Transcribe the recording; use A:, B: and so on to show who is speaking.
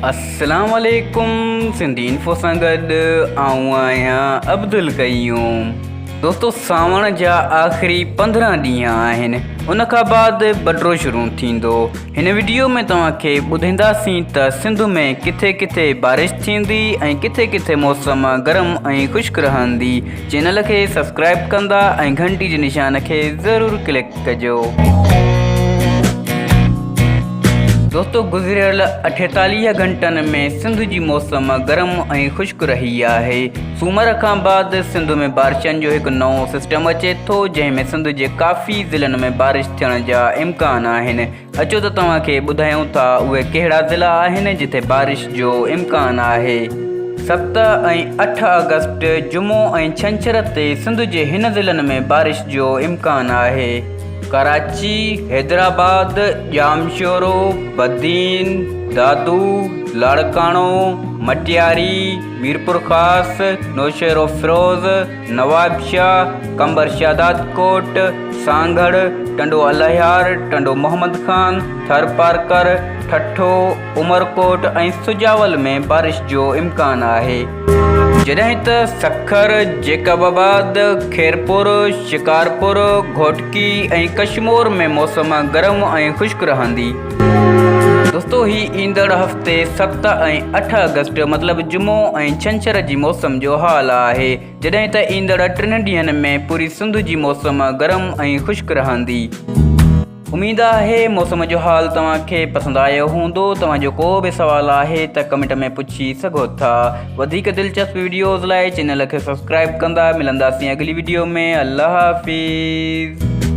A: اسلام عليڪم سنڌي انفو سان گڏ آئون آهيان عبدالقيوم دوستو سانوڻ جا آخري 15 ڏينهن آهن ان کان بعد بڊرو شروع ٿيندو هن وڊيو ۾ توهان کي ٻڌائينداسين ته سنڌ ۾ ڪٿي ڪٿي بارش ٿيندي ۽ ڪٿي ڪٿي موسم گرم ۽ خشڪ رهندي. چينل کي سبسڪرائب ڪندا ۽ گهنٽي جي نشان کي ضرور ڪلڪ ڪجو. دوستو گذريل 48 گهنٽن ۾ سنڌ جي موسم گرم ۽ خشڪ رهي آهي. سومر کان بعد سنڌ ۾ بارشن جو هڪ نئون سسٽم اچي ٿو جنهن ۾ سنڌ جي ڪافي ضلعن ۾ بارش ٿيڻ جا امڪان آهن. اچو ته توهان کي ٻڌايون ٿا اهي ڪهڙا ضلعا آهن جتي بارش جو امڪان آهي. 7 ۽ 8 آگسٽ جمعو ۽ ڇنڇر تي سنڌ جي هن ضلعن ۾ بارش جو امڪان آهي. ڪراچي، حيدرآباد، ڄامشورو، بدين، دادو، لاڙڪاڻو، مٽياري، ميرپورخاص، نوشهروفيروز، نوابشاهه، قمبر شهدادڪوٽ، سانگهڙ، ٽنڊو الهيار، ٽنڊو محمد خان، ٿرپارڪر، ٺٽو، عمرڪوٽ ۽ سجاول ۾ بارش جو امڪان آهي. جڏهن ته سکر، جيڪب آباد، خيرپور، شڪارپور، گهوٽڪي ۽ ڪشمور ۾ موسم گرم ۽ خشڪ رهندي. دوستو هي ايندڙ هفتي 7 ۽ 8 آگسٽ مطلب جمعو ۽ ڇنڇر جي موسم جو حال آهي جڏهن ته ايندڙ ٽن ڏينهن ۾ پوري سنڌ جي موسم گرم ۽ خشڪ رهندي. اميد آهي موسم جو حال توهان کي پسند آيو هوندو توهان جو ڪو به سوال آهي ته ڪمينٽ ۾ پڇي سگهو ٿا وڌيڪ دلچسپ وڊيوز لاء چينل کي سبسڪرائب ڪندا ملنداسين اڳلي وڊيو ۾ الله حافظ.